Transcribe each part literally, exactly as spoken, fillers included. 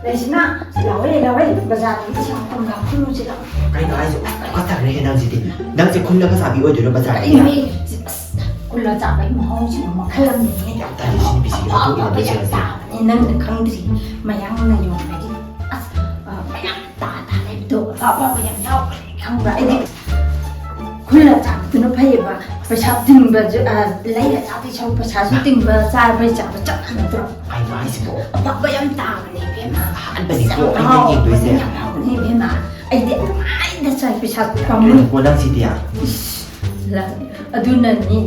ꯂꯩꯁꯤꯅ, ꯂꯥꯎꯋꯦ, ꯂꯥꯎꯋꯦ, ꯕꯖꯥꯔꯗꯒꯤ ꯁꯪꯒꯣꯝ ꯂꯥꯎꯈꯠꯂꯨꯁꯤ ꯂꯥꯎ꯫ ꯀꯩꯅꯣ ꯍꯥꯏꯁꯤꯕꯣ? ꯀꯩꯅꯣ ꯇꯧꯔꯦꯍꯦ ꯅꯪꯁꯤꯗꯤ꯫ ꯅꯪꯁꯦ ꯈꯨꯜꯂꯒ ꯆꯥꯕꯤ ꯑꯣꯏꯗꯣꯏꯔꯣ ꯕꯖꯥꯔꯗꯒꯤ? ꯀꯩꯅꯣꯍꯦ, ꯑꯁ, ꯈꯨꯜꯂ ꯆꯥꯕꯒꯤ ꯃꯍꯥꯎꯁꯤꯅ ꯃꯈꯜ ꯑꯃꯅꯤꯍꯦ꯫ ꯌꯥꯝ ꯇꯜꯂꯤ ꯁꯤ ꯅꯨꯄꯤꯁꯤꯗꯤ, ꯃꯇꯨꯡ ꯏꯟꯅ ꯑꯐꯕ ꯌꯥꯝ ꯂꯩꯖꯔꯁꯦ꯫ ꯇꯥꯕꯅꯦ, ꯅꯪꯅ ꯈꯪꯗ꯭ꯔꯤ꯫ ꯃꯌꯥꯡꯅ ꯌꯣꯟꯕꯒꯤ, ꯑꯁ, ꯑ, ꯃꯌꯥꯝ ꯇꯥ ꯇꯥ ꯂꯩꯕꯗꯣ, ꯑꯐꯕ ꯌꯥꯝ ꯌꯥꯎꯈ꯭ꯔꯦ, ꯈꯪꯕ꯭ꯔꯥ? ꯑꯩꯗꯤ ꯈꯨꯜꯂ ꯆꯥꯕꯗꯨꯅ ꯐꯩꯌꯦꯕ꯫ ꯄꯩꯁꯥ ꯇꯤꯡꯕꯁꯨ, ꯑ, ꯂꯩꯔ ꯆꯥꯗꯣꯏ ꯁꯔꯨꯛ ꯄꯩꯁꯥꯁꯨ ꯇꯤꯡꯕ, ꯆꯥꯕꯩ ꯆꯥꯕ ꯆꯞ ꯃꯥꯟꯅꯗ꯭ꯔꯣ? ꯀꯩꯅꯣ ꯍꯥꯏꯁꯤꯕꯣ? ꯑꯐꯕ ꯌꯥꯝ ꯇꯥꯕꯅꯦ, ꯏꯕꯦꯝꯃ꯫ ꯑꯍꯥꯟꯕꯅꯤꯀꯣ ꯑꯩꯅ ꯍꯥꯎꯕꯅꯦ, ꯌꯦꯡꯗꯣꯏꯁꯦ꯫ ꯌꯥꯝ ꯍꯥꯎꯕꯅꯦ, ꯏꯕꯦꯝꯃ꯫ ꯑꯩꯗꯤ ꯑꯗꯨꯃꯥꯏꯅ ꯆꯥꯏ, ꯄꯩꯁꯥ ꯄꯥꯝꯃꯨꯏ꯫ ꯀꯩꯅꯣꯀꯣ ꯅꯪꯁꯤꯗꯤ? ꯏꯁ, ꯂ-, ꯑꯗꯨꯅꯅꯤ꯫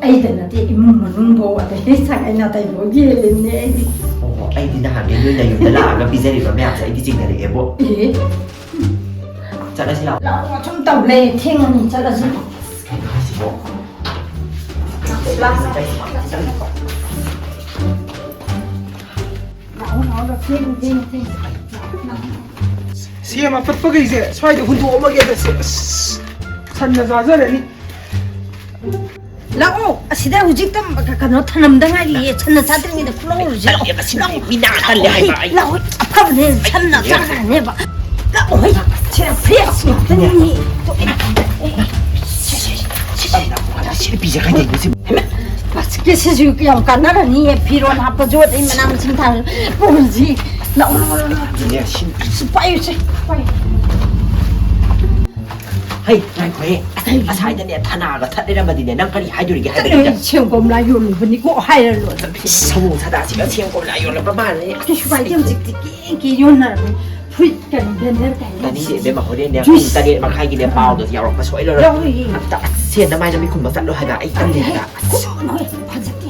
ꯑꯩꯗ ꯅꯠꯇꯦ, ꯏꯃꯨꯡ ꯃꯅꯨꯡꯐꯥꯎ, ꯑꯗꯩ ꯁꯥꯒꯩ ꯅꯥꯇꯩꯐꯥꯎ ꯌꯦꯜꯂꯤꯅꯦ ꯑꯩꯗꯤ꯫ ꯑꯣ, ꯑꯩꯗꯤ ꯅꯍꯥꯟꯗꯩ ꯅꯣꯏ ꯅꯌꯨꯝꯗ ꯂꯥꯛꯑꯒ ꯄꯤꯖꯔꯤꯕ ꯃꯌꯥꯝꯁꯦ ꯑꯩꯗꯤ ꯆꯤꯡꯅꯔꯛꯑꯦꯕꯣ꯫ ꯑꯦ? ꯆꯠꯂꯁꯤ ꯂꯥꯛꯑꯣ꯫ ꯂꯥꯛꯑꯣ, ꯁꯨꯝ ꯇꯧ ꯂꯩ, ꯊꯦꯡꯉꯅꯤ, ꯆꯠꯂꯁꯤ꯫ ꯀꯩꯅꯣ ꯍꯥꯏꯁꯤꯕꯣ? ꯂꯥꯛꯑꯣ, ꯂꯥꯛꯑꯣ, ꯂꯥꯛꯑꯣ, ꯊꯦꯡꯉꯦ, ꯊꯦꯡꯉꯦ, ꯊꯦꯡꯉꯦ꯫ ꯁꯦꯝ ꯑꯄꯠꯄꯈꯩꯁꯦ ꯁ꯭ꯋꯥꯏꯗ ꯍꯨꯟꯗꯣꯛꯑꯝꯃꯒꯦ, ꯑꯁ, ꯁꯟꯅ ꯆꯥꯖꯔꯅꯤ꯫ ꯂꯥꯛꯑꯣ, ꯑꯁꯤꯗ ꯍꯧꯖꯤꯛꯇ ꯀꯩꯅꯣ ꯊꯅꯝꯗ ꯉꯥꯏꯔꯤꯌꯦ, ꯁꯟꯅ ꯆꯥꯗ꯭ꯔꯤꯉꯩꯗ ꯈꯨꯂꯧꯔꯨꯁꯦ꯫ ꯇꯜꯂꯦꯕ, ꯁꯤ ꯂꯥꯛꯑꯣ꯫ ꯃꯤ ꯅꯥ ꯇꯜꯂꯦ ꯍꯥꯏꯕ ꯑꯩ꯫ ꯂꯥꯛꯑꯣ, ꯑꯐꯕꯅꯦ, ꯁꯟꯅ ꯆꯥꯈ꯭ꯔꯅꯦꯕ꯫ ꯂꯥꯛꯑꯣ, ꯍꯣꯏ, ꯁꯤꯗ fresh ꯉꯥꯛꯇꯅꯤ꯫ ꯁꯤ ꯅꯨꯄꯤꯁꯦ ꯀꯩꯗꯧꯕ ꯁꯤ? ꯍꯩꯃꯥ, basketꯁꯤꯁꯨ ꯌꯥꯝ ꯀꯥꯟꯅꯔꯅꯤꯌꯦ, ꯐꯤꯔꯣꯜ ꯍꯥꯞꯄꯁꯨ ꯑꯗꯩ ꯃꯅꯥ ꯃꯁꯤꯡ ꯊꯥꯕꯁꯨ꯫ ꯄꯨꯔꯁꯤ꯫ ꯂꯥꯛꯑꯣ, ꯂꯥꯛꯑꯣ, ꯂꯥꯛꯑꯣ, ꯂꯥꯛꯑꯣ꯫ ꯁꯤ ꯄꯥꯏꯌꯨꯁꯦ, ꯄꯥꯏꯌꯨ꯫ ꯍꯩ, ꯉꯥꯏꯈꯣꯍꯦ꯫ ꯑꯁ, ꯉꯁꯥꯏꯗꯅꯦ ꯊꯅꯥꯒ ꯊꯠ ꯂꯩꯔꯝꯃꯗꯤꯅꯦ, ꯅꯪ ꯀꯔꯤ ꯍꯥꯏꯗꯣꯔꯤꯒꯦ ꯍꯥꯏꯕꯅꯤꯗ? ꯁꯦꯝ ꯀꯣꯝꯂꯥ ꯌꯣꯜꯂꯨꯕꯅꯤꯀꯣ ꯍꯥꯏꯔ ꯂꯣꯏꯔꯦ꯫ ꯁꯃꯣꯁꯥꯗ ꯑꯁꯤꯒ ꯁꯦꯝ ꯀꯣꯝꯂꯥ ꯌꯣꯜꯂꯛꯄ ꯃꯥꯜꯂꯦ꯫ ꯀꯩꯁꯨ ꯀꯥꯏꯗꯦ, ꯍꯧꯖꯤꯛꯇꯤ ꯀꯦ ꯀꯦ ꯌꯣꯟꯅꯔꯕꯅꯤ꯫ ꯐ꯭ꯔꯨꯏꯠ ꯀꯩꯅꯣ, ꯕ꯭ꯂꯦꯟꯗꯔ ꯀꯩꯅꯣ꯫ ꯇꯥꯅꯤꯡꯗꯦ ꯏꯕꯦꯝꯃ, ꯍꯣꯔꯦꯟꯅꯦ ꯄꯨꯡ ꯖꯨꯏꯁ꯫ ꯇꯔꯦꯠ ꯃꯈꯥꯏꯒꯤꯅꯦ ꯄꯥꯎꯗꯣ ꯌꯥꯎꯔꯛꯄ ꯁꯣꯏ ꯂꯣꯏꯔꯣꯏ꯫ ꯌꯥꯎꯔꯣꯏꯌꯦ꯫ ꯑꯝꯇ ꯑꯁ, ꯁꯦꯟꯗ ꯃꯥꯏꯗ ꯃꯤꯈꯨꯝꯕ ꯆꯠꯂꯣ ꯍꯥꯏꯕ, ꯑꯩ ꯇꯜꯂꯦ ꯍꯥꯏꯕ꯫ ꯀꯨꯝꯃꯣꯏ, ꯐꯖꯗꯦ꯫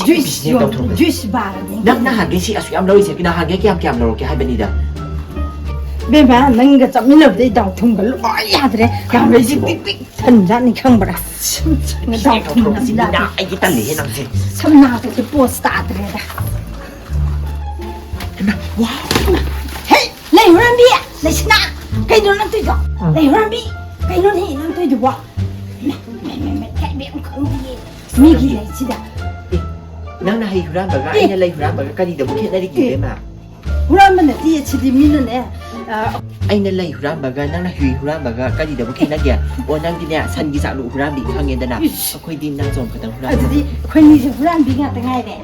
ꯖꯨꯏꯁ ꯕꯤꯖꯤꯅꯦꯁ ꯌꯣꯟ-, ꯇꯧꯊꯣꯛꯄꯁꯦ꯫ ꯖꯨꯏꯁ ꯕꯥꯔꯅꯤ꯫ ꯅꯪ ꯅꯍꯥꯟꯒꯩ ꯁꯤ ꯑꯁꯨꯛ ꯌꯥꯝ ꯂꯧꯔꯤꯁꯦ, ꯅꯍꯥꯟꯒꯩ ꯀꯌꯥꯝ ꯀꯌꯥꯝ ꯂꯧꯔꯛꯀꯦ ꯍꯥꯏꯕꯅꯤꯗ꯫ ꯏꯕꯦꯝꯃ, ꯅꯪꯒ ꯆꯠꯃꯤꯟꯅꯕꯗꯩ ꯗꯥꯎ ꯊꯨꯝꯒ ꯂꯣꯏ ꯌꯥꯗ꯭ꯔꯦ꯫ ꯌꯥꯝ ꯂꯩꯁꯤ ꯄꯤꯛ ꯄꯤꯛ ꯊꯟꯖꯥꯠꯅꯤ ꯈꯪꯕ꯭ꯔꯥ? ꯁꯨꯝ ꯁꯨꯝ ꯕꯤꯖꯤꯅꯦꯁ ꯗꯥꯎ ꯊꯨꯝ ꯇꯧꯊꯣꯛꯄꯁꯤ ꯌꯥꯗ꯭ꯔꯦ꯫ ꯃꯤꯅ ꯑꯩꯒꯤ ꯇꯜꯂꯤꯍꯦ ꯅꯪꯁꯦ꯫ ꯁꯝꯅꯥꯒꯁꯦ ꯄꯣꯁ ꯇꯥꯗ꯭ꯔꯦꯗ꯫ ꯍꯩꯃꯥ, ꯋꯥꯎ꯫ ꯍꯦ, ꯂꯩ ꯍꯨꯔꯥꯟꯕꯤ! ꯂꯩꯁꯅꯥ! ꯀꯩꯅꯣ ꯅꯪ ꯇꯧꯏꯗꯣ? ꯑ꯫ ꯂꯩ ꯍꯨꯔꯥꯟꯕꯤ! ꯀꯩꯅꯣꯅꯦ ꯅꯪ ꯇꯧꯏꯗꯨꯕꯣ? ꯃꯦ, ꯃꯦ, ꯃꯦ, ꯃꯦ, ꯀꯩꯝ ꯈꯪꯗꯤꯌꯦ꯫ ꯃꯤꯒꯤ ꯂꯩꯁꯤꯗ꯫ ꯑꯦ, ꯅꯪꯅ ꯍꯩ ꯍꯨꯔꯥꯟꯕꯒ ꯑꯦ꯫ ꯑꯩꯅ ꯂꯩ ꯍꯨꯔꯥꯟꯕꯒ ꯀꯔꯤꯗꯕꯨ ꯈꯦꯠꯅꯔꯤꯒꯦ, ꯑꯦ꯫ ꯏꯕꯦꯝꯃ? ꯍꯨꯔꯥꯟꯕ ꯅꯠꯇꯦ ꯁꯤꯗꯤ, ꯃꯤꯅꯅꯦ, ꯑ, ꯑꯩꯅ ꯂꯩ ꯍꯨꯔꯥꯟꯕꯒ ꯅꯪꯅ ꯍꯨꯏ ꯍꯨꯔꯥꯟꯕꯒ ꯀꯔꯤꯗꯕꯨ ꯈꯦꯠꯅꯒꯦ? ꯑꯣ, ꯅꯪꯗꯤꯅꯦ ꯁꯟꯒꯤ ꯆꯥꯛꯂꯨ ꯍꯨꯔꯥꯟꯕꯤ ꯈꯪꯉꯦꯗꯅ꯫ ꯏꯁ꯫ ꯑꯩꯈꯣꯏꯗꯤ ꯅꯥꯆꯣꯝ ꯈꯛꯇꯪ ꯍꯨꯔꯥꯟꯕ꯫ ꯑꯗꯨꯗꯤ ꯑꯩꯈꯣꯏꯅꯤꯁꯦ ꯍꯨꯔꯥꯟꯕꯤ ꯉꯥꯛꯇ ꯉꯥꯏꯔꯦ꯫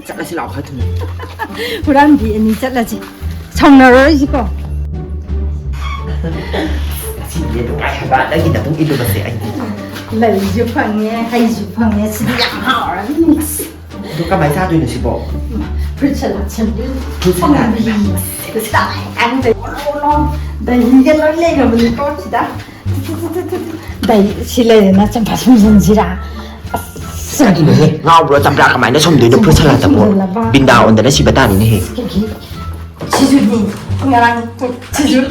ꯆꯠꯂꯁꯤ ꯂꯥꯛꯑꯣ ꯈꯔ ꯊꯨꯅ꯫ ꯍꯨꯔꯥꯟꯕꯤ ꯑꯅꯤ ꯆꯠꯂꯁꯤ꯫ ꯁꯥꯎꯅꯔꯔꯣꯏꯁꯤꯀꯣ꯫ ꯉꯁꯤꯗꯤ ꯅꯨꯡꯉꯥꯏ ꯍꯥꯏꯕ ꯅꯪꯒꯤ ꯅꯕꯨꯡ ꯏꯜꯂꯨꯕꯁꯦ ꯑꯩꯗꯤ꯫ ꯂꯩꯁꯨ ꯐꯪꯉꯦ, ꯍꯩꯁꯨ ꯐꯪꯉꯦ, ꯁꯤꯗꯤ ꯌꯥꯝ ꯍꯥꯎꯔꯅꯤ꯫ ꯑꯗꯨ ꯀꯃꯥꯏꯅ ꯆꯥꯗꯣꯏꯅꯣ ꯁꯤꯕꯣ? ꯐ꯭ꯔꯨꯠ ꯁꯂꯥꯗ ꯁꯦꯝꯗꯣꯏꯅꯤ꯫ Fruit salad? ꯄꯥꯝꯕꯤ꯫ ꯁꯤꯗ ꯀꯥꯡꯗꯩ ꯑꯣꯔꯣ ꯑꯣꯔꯣ ꯗꯍꯤꯒ ꯂꯣꯏ ꯂꯩꯔꯕꯅꯤꯀꯣ ꯁꯤꯗ꯫ ꯗꯍꯤ ꯁꯤ ꯂꯩꯔꯦꯅ ꯆꯝꯐ꯭ꯔꯥ ꯁꯨꯝꯖꯤꯟꯁꯤꯔꯥ? ꯑꯁ꯫ ꯀꯔꯤꯅꯣꯍꯦ? ꯉꯥꯎꯕ꯭ꯔꯣ? ꯆꯝꯄ꯭ꯔꯥ ꯀꯃꯥꯏꯅ ꯁꯨꯝꯗꯣꯏꯅꯣ ꯐ꯭ꯔꯨꯠ ꯁꯂꯥꯗꯇꯕꯣ? ꯁꯨꯝꯖꯤꯜꯂꯕ? ꯕꯤꯟꯗꯥ ꯑꯣꯟꯗꯅ ꯁꯤꯕ ꯇꯥꯔꯦꯅꯦꯍꯦ꯫ ꯀꯩꯒꯤ? ꯁꯤꯁꯨꯅꯤ꯫ ꯉꯔꯥꯡ ꯁꯤꯁꯨ꯫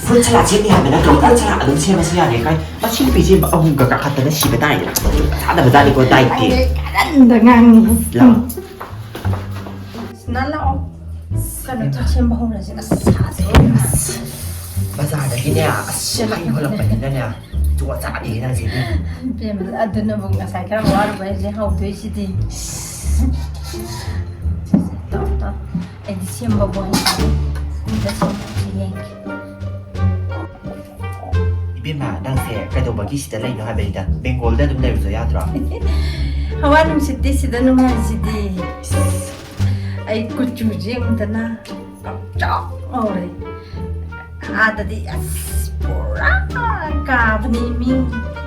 ꯐ꯭ꯔꯨꯠ ꯁꯂꯥꯗ ꯁꯦꯝꯃꯤ ꯍꯥꯏꯕ ꯅꯠꯇ꯭ꯔꯣ? ꯐ꯭ꯔꯨꯠ ꯁꯂꯥꯗ ꯑꯗꯨꯝ ꯁꯦꯝꯃꯁꯨ ꯌꯥꯔꯦ꯫ ꯀꯥꯏ ꯃꯁꯤ ꯅꯨꯄꯤꯁꯦ ꯑꯍꯨꯝꯒ ꯀꯥꯈꯠꯇꯅ ꯁꯤꯕ ꯇꯥꯔꯦ꯫ ꯆꯥꯗꯕ ꯖꯥꯠꯅꯤꯀꯣ ꯗꯥꯏꯠꯇꯤ꯫ ꯑꯩ ꯀꯔꯟꯗ ꯉꯥꯡꯉꯤ꯫ ꯂꯥꯛꯑꯣ꯫ ꯁꯤꯅ ꯂꯥꯛꯑꯣ꯫ ꯀꯩꯅꯣ ꯇꯧ ꯁꯦꯝꯕ ꯍꯧꯔꯁꯦ꯫ ꯑꯁ ꯁꯥꯁꯦ꯫ ꯕꯖꯥꯔꯗꯒꯤꯅꯦ ꯑꯁ ꯍꯩ ꯍꯣꯜꯂꯛꯄꯅꯤꯅꯅꯦ꯫ ꯖꯨꯒꯣꯠ ꯆꯥꯗꯦ ꯅꯪꯁꯤꯗꯤ꯫ ꯏꯕꯦꯝꯃ, ꯑꯗꯨꯅꯕꯨ ꯉꯁꯥꯏ ꯈꯔ ꯋꯥꯔꯨꯕ ꯑꯩꯁꯦ ꯍꯧꯗꯣꯏꯁꯤꯗꯤ꯫ ꯇꯧ, ꯇꯧ꯫ ꯑꯩꯗꯤ ꯁꯦꯝꯕꯕꯨ ꯍꯩꯇꯦ꯫ ꯑꯝꯇ ꯁꯦꯝꯕꯁꯨ ꯌꯦꯡꯒꯦ꯫ ꯏꯕꯦꯝꯃ, ꯅꯪꯁꯦ ꯀꯩꯗꯧꯕꯒꯤ ꯁꯤꯗ ꯂꯩꯅꯣ ꯍꯥꯏꯕꯅꯤꯗ? ꯕꯦꯡꯒꯣꯜꯗ ꯑꯗꯨꯝ ꯂꯩꯔꯨꯁꯨ ꯌꯥꯗ꯭ꯔꯣ? ꯍꯋꯥ ꯅꯨꯡꯁꯤꯠꯇꯤ ꯁꯤꯗ ꯅꯨꯡꯉꯥꯏꯁꯤꯗꯤ꯫ ꯑꯩ ꯀꯨꯆꯨꯁꯦ ꯌꯦꯡꯉꯨꯗꯅ ꯀꯛꯆꯥꯎ ꯉꯧꯔꯦ꯫ ꯑꯥꯗꯗꯤ ꯑꯁ ꯄꯨꯔꯥ ꯀꯥꯕꯅꯤ ꯃꯤ꯫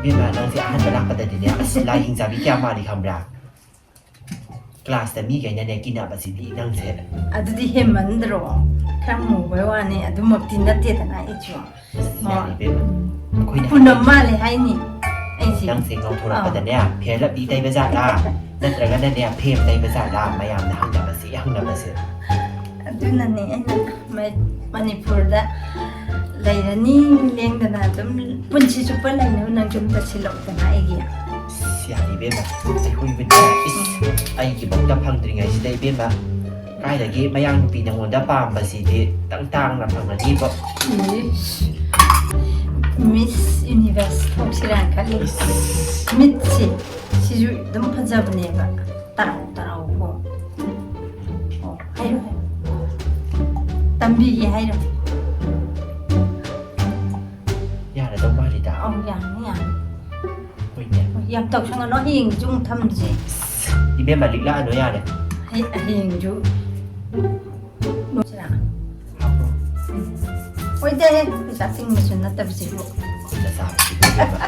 ꯏꯕꯦꯝꯃ, ꯅꯪꯁꯦ ꯑꯍꯥꯟꯕ ꯂꯥꯛꯄꯗꯗꯤꯅꯦ, ꯑꯁ ꯂꯥꯏꯌꯦꯡ ꯆꯥꯕꯤ ꯀꯌꯥ ꯃꯥꯜꯂꯤ ꯈꯪꯕ꯭ꯔꯥ? ꯀ꯭ꯂꯥꯁꯇ ꯃꯤꯈꯩꯅꯅꯦ ꯀꯤꯅꯕꯁꯤꯗꯤ ꯅꯪꯁꯦ꯫ ꯑꯗꯨꯗꯤ ꯍꯦꯟꯃꯟꯗ꯭ꯔꯣ? ꯈꯔ ꯃꯨꯕꯩ ꯋꯥꯅꯤ, ꯑꯗꯨꯃꯛꯇꯤ ꯅꯠꯇꯦꯗꯅ ꯑꯩꯁꯨ꯫ ꯌꯥꯔꯦ ꯏꯕꯦꯝꯃ꯫ ꯑꯩꯈꯣꯏꯅ ꯄꯨꯅꯝ ꯍꯥꯏꯕꯗꯤ ꯃꯥꯜꯂꯦ ꯍꯥꯏꯅꯤ ꯑꯩꯁꯦ꯫ ꯅꯪꯁꯦ ꯉꯧꯊꯣꯔꯛꯄꯗꯅꯦ, ꯑꯥ꯫ ꯐꯦꯔ ꯂꯞꯂꯤ ꯇꯩꯕ ꯖꯥꯠꯂꯥ? ꯅꯠꯇ꯭ꯔꯒꯅꯅꯦ, ꯐꯦꯝ ꯇꯩꯕ ꯖꯥꯠꯂꯥ? ꯃꯌꯥꯝꯅ ꯍꯪꯅꯕꯁꯦ, ꯍꯪꯅꯕꯁꯦ꯫ ꯑꯗꯨꯅꯅꯦ ꯑꯩꯅ ꯃ-, ꯃꯅꯤꯄꯨꯔꯗ ꯂꯩꯔꯅꯤ, ꯂꯦꯡꯗꯅ ꯑꯗꯨꯝ ꯄꯨꯟꯁꯤ ꯆꯨꯞꯄ ꯂꯩꯅꯕ ꯅꯪꯁꯨ ꯑꯝꯇ ꯁꯤꯜꯂꯛꯎꯗꯅ ꯑꯩꯒꯤ꯫ ꯑꯁ, ꯌꯥꯔꯦ ꯏꯕꯦꯝꯃ, ꯑꯩꯈꯣꯏꯕꯨꯗꯤ, ꯏꯁ, ꯑꯩꯒꯤꯐꯥꯎꯗ ꯐꯪꯗ꯭ꯔꯤꯉꯩꯁꯤꯗ ꯏꯕꯦꯝꯃ, ꯀꯥꯏꯗꯒꯤ ꯃꯌꯥꯡ ꯅꯨꯄꯤ ꯅꯉꯣꯟꯗ ꯄꯥꯝꯕꯁꯤꯗꯤ ꯇꯪ ꯇꯥꯡꯅ ꯐꯪꯒꯅꯤꯕꯣ꯫ ꯏꯁ, ꯃꯤꯁ ꯌꯨꯅꯤꯚꯔꯁ ꯊꯣꯛꯁꯤꯔꯥꯅ ꯈꯜꯂꯤ꯫ ꯏꯁ꯫ ꯃꯤꯠꯁꯦ ꯁꯤꯁꯨ ꯑꯗꯨꯝ ꯐꯖꯕꯅꯦꯕ, ꯇꯔꯥꯎ ꯇꯔꯥꯎ ꯀꯣ꯫ ꯑꯣ, ꯍꯥꯏꯔꯣ, ꯍꯥꯏꯔꯣ꯫ ꯅꯝꯕꯤꯒꯦ ꯍꯥꯏꯔꯣ? ꯌꯥꯔꯗꯧ ꯃꯥꯜꯂꯤꯗ꯫ ꯑꯧ, ꯌꯥꯅꯤ, ꯌꯥꯅꯤ꯫ ꯍꯣꯏꯅꯦ꯫ ꯌꯥꯝ ꯇꯧꯁꯪꯒꯅꯣ, ꯍꯌꯦꯡꯒꯤꯁꯨ ꯑꯃꯨꯛ ꯊꯝꯁꯦ꯫ ꯏꯕꯦꯝꯃ, ꯂꯤꯛꯂꯛꯑꯅꯨ, ꯌꯥꯔꯦ꯫ ꯍꯌꯦꯡꯁꯨ ꯂꯣꯏꯁꯤꯔꯥ? ꯍꯥꯞꯄꯣ꯫ ꯍꯣꯏꯗꯦ, ꯄꯩꯁꯥ ꯇꯤꯡꯕꯁꯨ ꯅꯠꯇꯕꯁꯤꯕꯨ꯫ ꯑꯩꯈꯣꯏꯅ ꯆꯥꯕꯁꯤꯕꯨ ꯏꯕꯦꯝꯃ꯫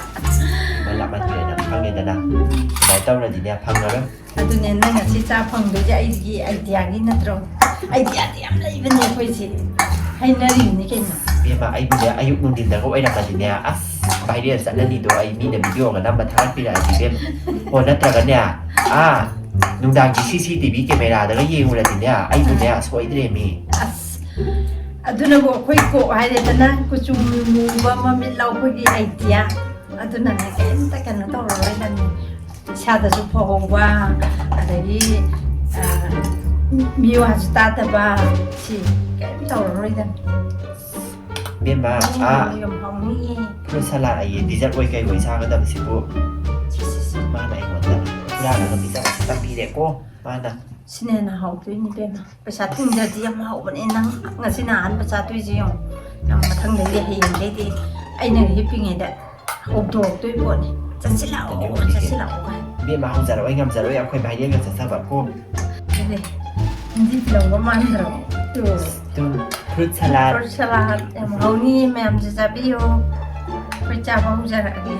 ꯃꯂꯥꯞ ꯃꯟꯈ꯭ꯔꯦꯅ ꯈꯪꯉꯦꯗꯅ꯫ ꯑꯗꯨꯃꯥꯏꯅ ꯇꯧꯔꯗꯤꯅꯦ, ꯐꯪꯉꯔꯣꯏ꯫ ꯑꯗꯨꯅꯦ, ꯅꯪ ꯉꯁꯤ ꯆꯥ ꯐꯪꯗꯣꯏꯁꯦ ꯑꯩꯒꯤ ꯑꯥꯏꯗꯤꯌꯥꯒꯤ ꯅꯠꯇ꯭ꯔꯣ? ꯑꯥꯏꯗꯤꯌꯥꯗꯤ ꯌꯥꯝ ꯂꯩꯕꯅꯦ ꯑꯩꯈꯣꯏꯁꯦ꯫ ꯍꯥꯏꯅꯔꯤꯕꯅꯤ ꯀꯩꯅꯣ꯫ ꯏꯕꯦꯝꯃ, ꯑꯩꯕꯨꯅꯦ, ꯑꯌꯨꯛ ꯅꯨꯡꯊꯤꯟꯗꯒ ꯑꯣꯏꯔꯝꯃꯗꯤꯅꯦ, ꯑꯁ, viral ꯆꯠꯂꯅꯤꯗꯣ꯫ ꯑꯩ ꯃꯤꯅ video ꯒ ꯅꯝꯕ ꯊꯥꯒꯠꯄꯤꯔꯛꯑꯗꯤ, ꯏꯕꯦꯝꯃ꯫ ꯑꯣ, ꯅꯠꯇ꯭ꯔꯒꯅꯦ, ꯑꯥ, ꯅꯨꯡꯗꯥꯡꯒꯤ CCTV camera ꯗꯒ ꯌꯦꯡꯉꯨꯔꯗꯤꯅꯦ, ꯑꯩꯕꯨꯅꯦ, ꯁꯣꯏꯗ꯭ꯔꯦ ꯃꯤ꯫ ꯑꯁ, ꯑꯗꯨꯅꯕꯨ ꯑꯩꯈꯣꯏ ꯀꯣꯛ ꯍꯥꯏꯔꯦꯗꯅ, ꯀꯨꯆꯨ ꯃꯨꯕ ꯃꯃꯤꯠ ꯂꯥꯎꯕꯒꯤ idea꯫ ꯑꯗꯨꯅꯅꯦ, ꯀꯩꯝꯇ ꯀꯩꯅꯣ ꯇꯧꯔꯔꯣꯏꯗꯕꯅꯤ꯫ ꯏꯁꯥꯗꯁꯨ ꯐꯍꯧꯕ, ꯑꯗꯒꯤ, ꯑ, ꯃꯤꯋꯥꯁꯨ ꯇꯥꯗꯕ, ꯁꯤ ꯀꯩꯝ ꯇꯧꯔꯔꯣꯏꯗꯕꯅꯤ꯫ ꯏꯕꯦꯝꯃ, ꯑꯥ, ꯌꯥꯝ ꯍꯥꯎꯅꯤꯌꯦ꯫ Fruit salad ꯑꯌꯦ, dessert ꯑꯣꯏ ꯀꯩ ꯑꯣꯏ ꯆꯥꯒꯗꯕꯁꯤꯕꯨ꯫ ꯁꯤ, ꯁꯤ, ꯁꯤ꯫ ꯃꯥꯅ ꯑꯩꯉꯣꯟꯗ ꯍꯨꯔꯥꯜꯂꯒ ꯄꯤꯖꯕꯁꯤ ꯇꯝꯕꯤꯔꯦꯀꯣ, ꯃꯥꯅ꯫ ꯁꯤꯅ ꯍꯦꯟꯅ ꯍꯥꯎꯗꯣꯏꯅꯤ ꯏꯕꯦꯝꯃ꯫ ꯄꯩꯁꯥ ꯇꯤꯡꯗ꯭ꯔꯗꯤ ꯌꯥꯝ ꯍꯥꯎꯕꯅꯦ꯫ ꯅꯪ ꯉꯁꯤꯅ ꯑꯍꯥꯟꯕ ꯆꯥꯗꯣꯏꯁꯦ ꯌꯦꯡꯉꯣ꯫ ꯅꯪ ꯃꯊꯪꯗꯩꯗꯤ, ꯍꯌꯦꯡꯗꯩꯗꯤ ꯑꯩꯅ ꯍꯤꯞꯄꯤꯉꯩꯗ ꯍꯧꯗꯣꯔꯛꯇꯣꯏ ꯄꯣꯠꯅꯤ꯫ "ꯆꯠꯁꯤꯜꯂꯛꯑꯣ, ꯆꯠꯁꯤꯜꯂꯛꯑꯣ" ꯍꯥꯏ꯫ ꯏꯕꯦꯝꯃ, ꯍꯧꯖꯔꯛꯑꯣꯏ ꯉꯝꯖꯔꯣꯏ, ꯑꯩꯈꯣꯏ viral ꯒ ꯆꯠꯆꯕ ꯀꯣ꯫ ꯑꯗꯨꯅꯦ꯫ ꯍꯤꯟꯗꯤ film ꯒ ꯃꯥꯟꯗ꯭ꯔꯣ? ꯇꯨ꯫ ꯇꯨ, fruit salad꯫ Fruit salad ꯌꯥꯝ ꯍꯥꯎꯅꯤ, ꯃꯌꯥꯝꯁꯨ ꯆꯥꯕꯤꯌꯨ꯫ ꯑꯩꯈꯣꯏ ꯆꯥꯕ ꯍꯧꯖꯔꯛꯑꯒꯦ꯫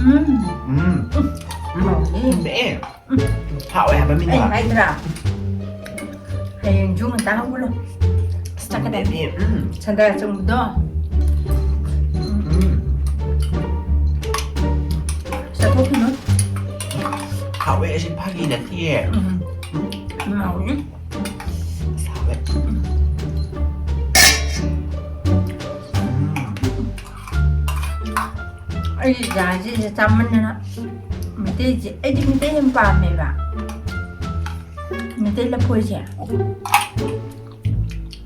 ꯎꯝ꯫ ꯎꯝ꯫ ꯎꯝ꯫ ꯍꯥꯎꯅꯤ꯫ ꯊꯨꯝꯃꯦ꯫ ꯎꯝ꯫ ꯍꯥꯎꯋꯦ ꯍꯥꯏꯕ ꯃꯤꯅ꯫ ꯑꯩ ꯍꯥꯏꯗ꯭ꯔꯥ? ꯍꯌꯦꯡꯁꯨ ꯉꯟꯇꯥ ꯍꯧꯒꯠꯂꯣ꯫ ꯆꯠꯀꯗꯕꯅꯤ꯫ ꯊꯨꯝꯃꯦ꯫ ꯎꯝ꯫ ꯁꯟꯗ꯭ꯔꯥ ꯆꯣꯡꯕꯗꯣ꯫ ꯎꯝ꯫ ꯆꯠꯊꯣꯛꯈꯤꯅꯨ꯫ ꯍꯥꯎꯋꯦ, ꯑꯁꯤ ꯐꯥꯒꯤ ꯅꯠꯇꯤꯌꯦ꯫ ꯎꯝ꯫ ꯎꯝ, ꯍꯥꯎꯅꯤ꯫ ꯑꯁ, ꯍꯥꯎꯋꯦ꯫ ꯎꯝ꯫ ꯑꯩꯒꯤ ꯖꯥꯁꯤꯁꯦ ꯆꯥꯃꯟꯗꯅ ꯃꯩꯇꯩꯁꯦ, ꯑꯩꯗꯤ ꯃꯩꯇꯩ ꯌꯥꯝ ꯄꯥꯝꯃꯦꯕ꯫ ꯃꯩꯇꯩ ꯂꯐꯣꯏꯁꯦ꯫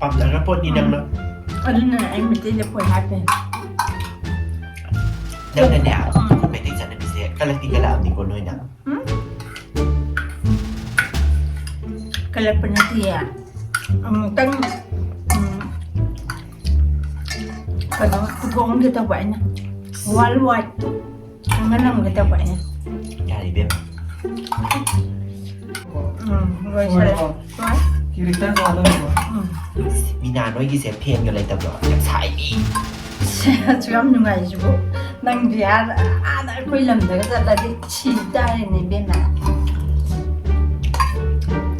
ꯄꯥꯝꯖꯈ꯭ꯔ ꯄꯣꯠꯅꯤ ꯅꯪꯅ꯫ ꯑꯗꯨꯅꯅꯦ ꯑꯩ ꯃꯩꯇꯩ ꯂꯐꯣꯏ ꯍꯥꯞꯄꯦ꯫ ꯅꯪꯅꯅꯦ, ꯑꯩꯈꯣꯏ ꯃꯩꯇꯩ ꯆꯠꯅꯕꯤꯁꯦ ꯀꯜꯂꯛꯇꯤ ꯀꯜꯂꯛꯑꯕꯅꯤꯀꯣ ꯅꯣꯏꯅ꯫ ꯎꯝ? ꯀꯜꯂꯛꯄ ꯅꯠꯇꯤꯌꯦ꯫ ꯑꯃꯨꯛꯇꯪ, ꯎꯝ, ꯀꯩꯅꯣ ꯄꯨꯊꯣꯛꯑꯝꯒꯦ ꯇꯧꯕ ꯑꯩꯅ꯫ World wide ꯇꯣ ꯈꯪꯍꯜꯂꯝꯒꯦ ꯇꯧꯕ ꯑꯩꯅ꯫ ꯌꯥꯔꯦ ꯏꯕꯦꯝꯃ꯫ ꯎꯝ, ꯂꯣꯏꯁꯜꯂꯦ꯫ ꯂꯣꯏꯔꯕꯣ? ꯂꯣꯏ꯫ Character ꯁꯥꯗꯧꯔꯕꯣ? ꯎꯝ꯫ ꯃꯤꯅꯥ ꯅꯣꯏꯒꯤꯁꯦ ꯐꯦꯟꯒ ꯂꯩꯇꯕ꯭ꯔꯣ? ꯌꯥꯝ ꯁꯥꯏꯃꯤ꯫ ꯑꯁꯨꯛ ꯌꯥꯝ ꯅꯨꯡꯉꯥꯏꯁꯤꯕꯨ꯫ ꯅꯪꯗꯤ ꯑꯥꯗ, ꯑꯥꯗ ꯑꯩꯈꯣꯏ ꯂꯝꯗꯒ ꯆꯠꯂꯗꯤ ꯁꯤ ꯇꯥꯔꯦꯅꯦ ꯏꯕꯦꯝꯃ꯫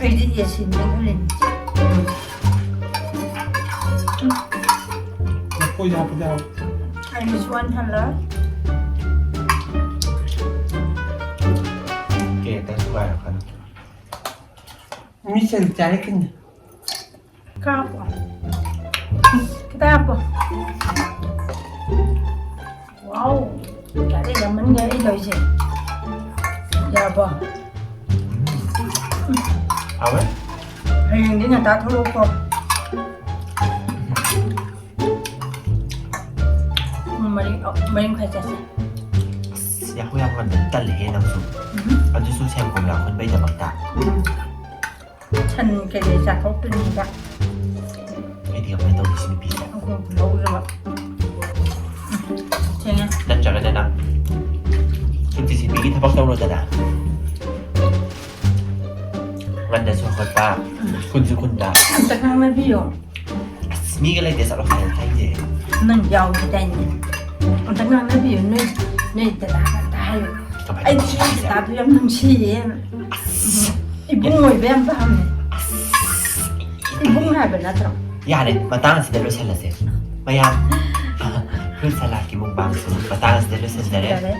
ꯑꯩꯗꯤ ꯑꯦ ꯁꯤ ꯅꯦ ꯈꯜꯂꯤꯅꯦ꯫ ꯂꯐꯣꯏꯁꯨ ꯍꯥꯞꯄꯗꯤ ꯍꯥꯎ꯫ ꯑꯩꯒꯤꯁꯨ ꯋꯥꯟ ꯍꯜꯂꯣ꯫ ꯀꯦꯛꯇ ꯊꯨꯒꯥꯏꯔꯛꯀꯅꯨ꯫ ꯃꯤ ꯁꯦꯜ ꯆꯥꯔꯛꯀꯅꯤ꯫ ꯀꯥꯞꯄꯣ꯫ ꯈꯤꯇ ꯍꯥꯞꯄꯣ꯫ Wow! ꯌꯥꯔꯦ, ꯌꯥꯝꯃꯟꯈ꯭ꯔꯦ ꯑꯩ ꯇꯧꯔꯤꯁꯦ꯫ ꯌꯥꯔꯕꯣ? ꯍꯥꯎꯋꯦ? ꯍꯌꯦꯡꯗꯤ ꯉꯟꯇꯥ ꯊꯣꯛꯂꯛꯎꯀꯣ꯫ ꯄꯨꯡ ꯃꯔꯤ, ꯑ, ꯃꯔꯤ ꯃꯈꯥꯏ ꯆꯠꯁꯦ꯫ ꯑꯁ, ꯌꯥꯍꯧ ꯌꯥꯝ ꯉꯟꯕ ꯇꯜꯂꯦꯍꯦ ꯅꯪꯁꯨ꯫ ꯎꯝ꯫ ꯑꯗꯨꯁꯨ ꯁꯦꯝ ꯀꯣꯝꯂꯥ ꯈꯨꯟꯕꯩꯗꯃꯛꯇ꯫ ꯎꯝ꯫ ꯁꯟ ꯀꯩꯀꯩ ꯆꯥꯊꯣꯛꯇꯣꯏꯅꯤꯗ꯫ ꯑꯩꯗꯤ ꯀꯃꯥꯏꯅ ꯇꯧꯅꯤ ꯁꯤ ꯅꯨꯄꯤꯁꯦ? ꯑꯩꯈꯣꯏ ꯂꯧꯗꯕ꯫ ꯊꯦꯡꯉꯦ꯫ ꯅꯠꯇ꯭ꯔꯒꯅ ꯅꯪ ꯁꯨꯝ ꯁꯤ ꯁꯤ ꯄꯤꯒꯤ ꯊꯕꯛ ꯇꯧꯔꯣꯗꯅ꯫ ꯉꯟꯅꯁꯨ ꯍꯧꯒꯠꯄ, ꯈꯨꯟꯁꯨ ꯈꯨꯟꯕ꯫ ꯑꯝꯇ ꯉꯥꯡꯅꯕꯤꯌꯣ꯫ ꯑꯁ, ꯃꯤꯒ ꯂꯩꯇꯦ, ꯆꯠꯂꯣ ꯍꯥꯏꯌꯣ, ꯇꯥꯏꯅꯦ꯫ ꯅꯪ ꯌꯥꯎꯒꯦ ꯇꯥꯏꯅꯦ꯫ ꯑꯝꯇ ꯉꯥꯡꯅꯕꯤꯌꯨ, ꯅꯣꯏ, ꯅꯣꯏ ꯗꯗꯥꯗ ꯑꯝꯇ ꯍꯥꯏꯌꯨ꯫ ꯀꯃꯥꯏꯅ ꯑꯩꯗꯤ ꯇꯧꯁꯤ ꯅꯣꯏ ꯍꯥꯏꯁꯦ? ꯗꯗꯥꯗꯨ ꯌꯥꯝ ꯅꯨꯡꯁꯤꯌꯦ꯫ ꯑꯁ꯫ ꯏꯕꯨꯡ ꯑꯣꯏꯕ ꯌꯥꯝ ꯄꯥꯝꯃꯦ꯫ ꯑꯁ꯫ ꯏꯕꯨꯡ ꯍꯥꯏꯕ ꯅꯠꯇ꯭ꯔꯣ? ꯌꯥꯔꯦ, ꯃꯇꯥꯡ ꯑꯁꯤꯗ ꯂꯣꯏꯁꯜꯂꯁꯦ꯫ ꯃꯌꯥꯝ, ꯐ꯭ꯔꯨꯠ ꯁꯂꯥꯗꯀꯤ ꯃꯨꯛꯕꯥꯡꯁꯨ ꯃꯇꯥꯡ ꯑꯁꯤꯗ ꯂꯣꯏꯁꯤꯟꯖꯔꯦ꯫ ꯌꯥꯔꯦ꯫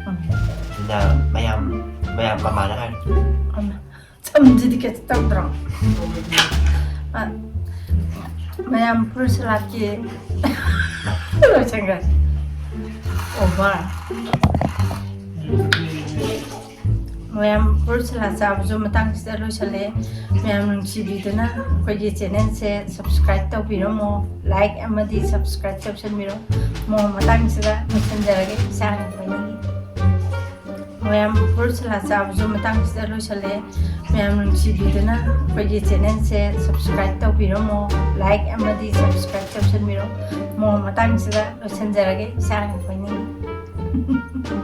ꯎꯝ꯫ ꯑꯗꯨꯅ ꯃꯌꯥꯝ, ꯃꯌꯥꯝ ꯃꯃꯥꯅ ꯍꯥꯏꯔꯣ꯫ ꯑꯃ꯫ ꯁꯝꯁꯤꯗꯤ ꯀꯩꯁꯨ ꯇꯧꯗ꯭ꯔꯣ? ꯑ, ꯃꯌꯥꯝ ꯐ꯭ꯔꯨꯠ ꯁꯂꯥꯗꯀꯤ ꯂꯣꯏꯁꯟꯈ꯭ꯔꯦ꯫ Over꯫ ꯃꯌꯥꯝ ꯐ꯭ꯔꯨꯠ ꯁꯂꯥꯗ ꯆꯥꯕꯁꯨ ꯃꯇꯥꯡꯁꯤꯗ ꯂꯣꯏꯁꯜꯂꯦ꯫ ꯃꯌꯥꯝ ꯅꯨꯡꯁꯤꯕꯤꯗꯨꯅ ꯑꯩꯈꯣꯏꯒꯤ ꯆꯦꯅꯦꯜꯁꯦ subscribe ꯇꯧꯕꯤꯔꯝꯃꯣ, like ꯑꯃꯗꯤ subscribe ꯇꯧꯁꯟꯕꯤꯔꯝꯃꯣ꯫ ꯃꯇꯥꯡꯁꯤꯗ ꯂꯣꯏꯁꯟꯖꯔꯒꯦ ꯏꯆꯥ ꯑꯅꯤ ꯂꯣꯏꯅꯒꯤ꯫ ꯃꯌꯥꯝ ꯐ꯭ꯔꯨꯠ ꯁꯂꯥꯗ ꯆꯥꯕꯁꯨ ꯃꯇꯥꯡꯁꯤꯗ ꯂꯣꯏꯁꯜꯂꯦ꯫ ꯃꯌꯥꯝ ꯅꯨꯡꯁꯤꯕꯤꯗꯨꯅ ꯑꯩꯈꯣꯏꯒꯤ ꯆꯦꯅꯦꯜꯁꯦ ꯁꯕꯁꯀ꯭ꯔꯥꯏꯕ ꯇꯧꯕꯤꯔꯝꯃꯣ, ꯂꯥꯏꯛ ꯑꯃꯗꯤ ꯁꯕꯁꯀ꯭ꯔꯥꯏꯕ ꯇꯧꯁꯟꯕꯤꯔꯝꯃꯣ꯫ ꯃꯇꯥꯡꯁꯤꯗ ꯂꯣꯏꯁꯤꯟꯖꯔꯒꯦ, ꯏꯁꯥꯅ ꯀꯣꯏꯅꯤꯡꯉꯤ꯫